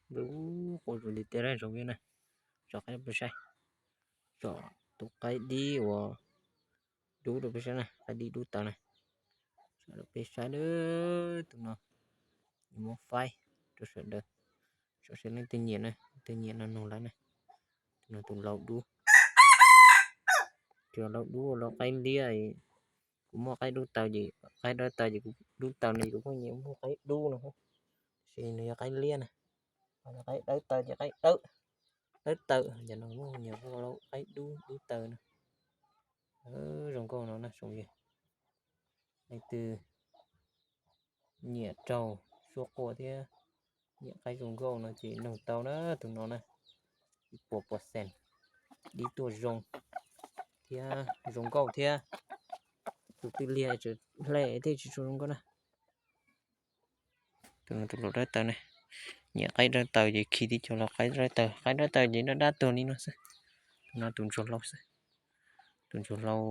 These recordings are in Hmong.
Lub quas zus li tej lab zoo li na. Tso qaib peb saib, tso tus qaib dib uas dub rau peb saib na, qaib dib dub taws na. Tso rau peb saib, tus no muab faib rau sawv daws, tso saib leej twg nyiam na, leej twg nyiam no nug lawm na. Tus no tus laus dub, tus laus dub laus qaib liab. Kuv muaj qaib dub taws ces qaib dawb taws ces kuv dub taws no kuv pheej nyiam muaj qaib dub no, tab sis nws yog qaib liab na. Qaib dawb taws ces qaib dawb, dawb taws, ces no muaj nyiam muaj qaib dub dub taws no. Zoo nkauj no na tsoom yawg, leej twg nyiam raug suab quaj thiab nyiam qaib zoo nkauj no ces nug tau na, tus no na, ib puas percent dib tuaj zoo thiab zoo nkauj thiab. Tus twg liag tseem hle thiaj tsis tshua zoo nkauj na. Tus no tus laus dawb taws ne, nyiam qaib dawb taws ces khi tib co los qaib dawb taws, qaib dawb taws ces dawb dawb tuag li no xwb. Tus no tus ntsuag hlau xwb, tus ntsuag hlau,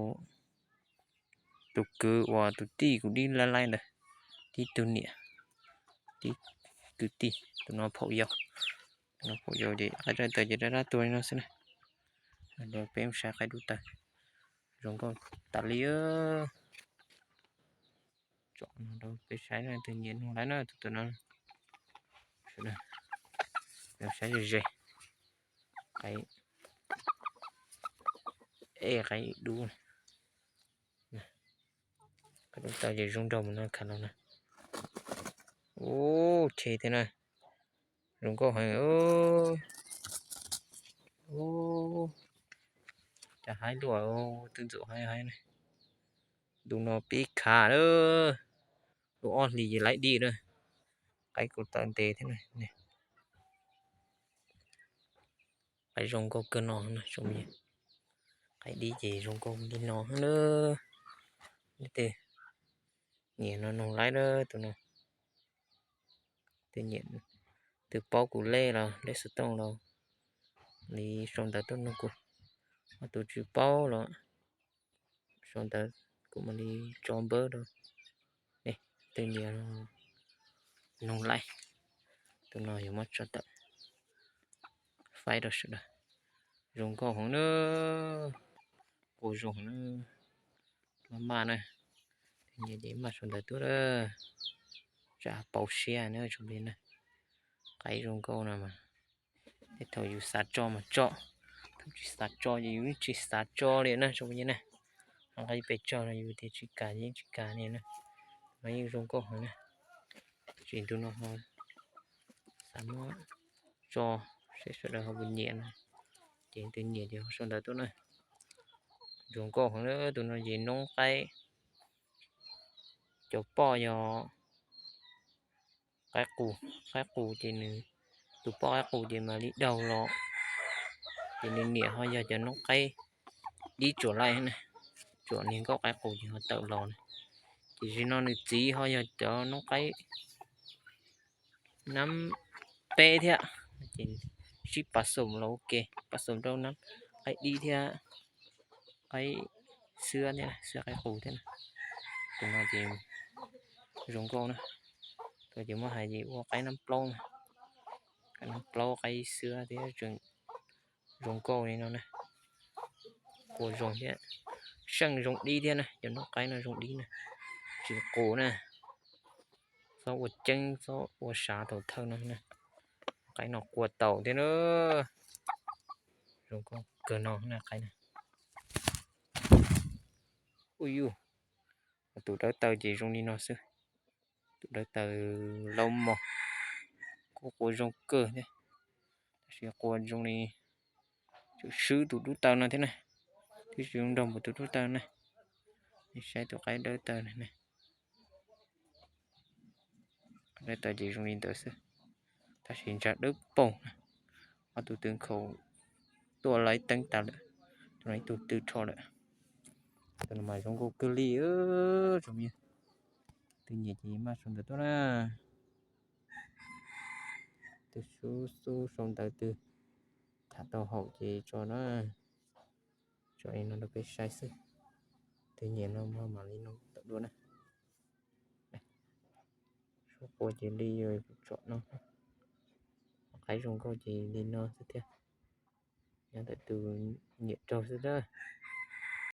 tus kwv uas tus tij kuv dib laib laib ntawd, tib tug niam, tib kwv tij, tus no phaum yau, tus no phaum yau ces qaib dawb taws ces dawb dawb tuag li no xwb na. Peb mus saib qaib dub taws, zoo nkauj tas li. Tso no rau peb saib, leej twg nyiam nug lawm na, tus tus no. Saib ze ze, qaib, ej qaib dub, qaib dub taws ces zoo nraug mus no khav no na. Ub, che thiab na, zoo nkauj heev. Ub, cas haib luaj, twb ntxum haib haib ne. Ntu no pib khav lawm, lub ob hlis ces laib dib lawm. Qaib kuj tawm ntev thiab na. Qaib zoo nkauj kawg no na tsoom yawg. Qaib dib ces zoo nkauj li no na. Leej twg nyiam no nug laib na tus no. Twg nyiam, twg paub kuv lej los lej xov tooj los li sau ntawv tuaj nug kuv. Ho tus tsis paub los sau ntawv kuv mam li tso npawb rau. Twg nyiam nug laib, tus no yuav muab tso tawm faib rau sawv daws. Zoo nkauj heev na, quas zoo heev na, maj maj na. Twg nyiam ces maj sau ntawv tuaj, tsam pauv siab na tsoom phooj ywg na. Qaib zoo nkauj no mas tej thaum yus xav tso mas tso, thaum tsis xav tso ces yus yeej tsis xav tso li na tsoom phooj ywg na. Ho qaib pes tsawg no yus tias tsis kam yeej tsis kam li na. No yeej zoo nkauj heev na. Tsis ntu no ho xav muab tso seb sawv daws ho puas nyiam no, ces twg nyiam ces ho sau ntawv tuaj na. Zoo nkauj heev na, tus no ces noob qaib, cov poj yog qaib qus, qaib qus ces nws, tus poj qaib qus ces mam li daug los, ces nws niam ho yog cov noob qaib dib tsuam laij na, tsuam niag nkauj qaib qus ces ho tawm los na. Ces zim no nws txiv ho yog cov noob qaib nab peb thiab, ces sib pav xoom los ua ke, pav xoom rau nab qaib dib thiab qaib xwb thiab, xwb qaib qus thiab na. Tus no ces zoo nkauj na, tus ces muab hais ces ua qaib nab plaub na, qaib nab plaub qaib xwb thiab tseem zoo nkauj li no na. Quas zoo thiab, seej zoo dib thiab na, cov noob qaib no zoo dib na, tsis qus na. Txhob ua ceeb txhob ua sav thaum thawj no na. Qaib no quas taum thiab na. Zoo nkauj kawg no na qaib na. Ub yuj, tus dawb taw ces zoo li no xwb. Tus dawb taw laub mos, kuj quas zoo kawg thiab, tab sis quas zoo li tsum swb tus dub taw no thiab na. Twb tsis zoo nraug npaum tus dub taw na. Nej saib tus qaib dawb taw na. Neb tau ces zoo li ntawd xwb, tab sis ntsa dawb paug. Ob tug twb nkhaus tuaj laib teeb tas lawm, tus no ib tug twb rho lawm. Tus no mas zoo nkauj kawg li, tsoom me. Twg nyiam ces maj sau ntawv tuaj na. Twg xub xub sau ntawv twg tham tau haum ces tso na. Tso li no rau peb saib xwb. Twg nyiam no mam li no tawm dua na. Suab qua ces li yog tsom no. Qaib zoo nkauj ces li no xwb thiab. Nyob ntawm tus nyiam raug xwb tab.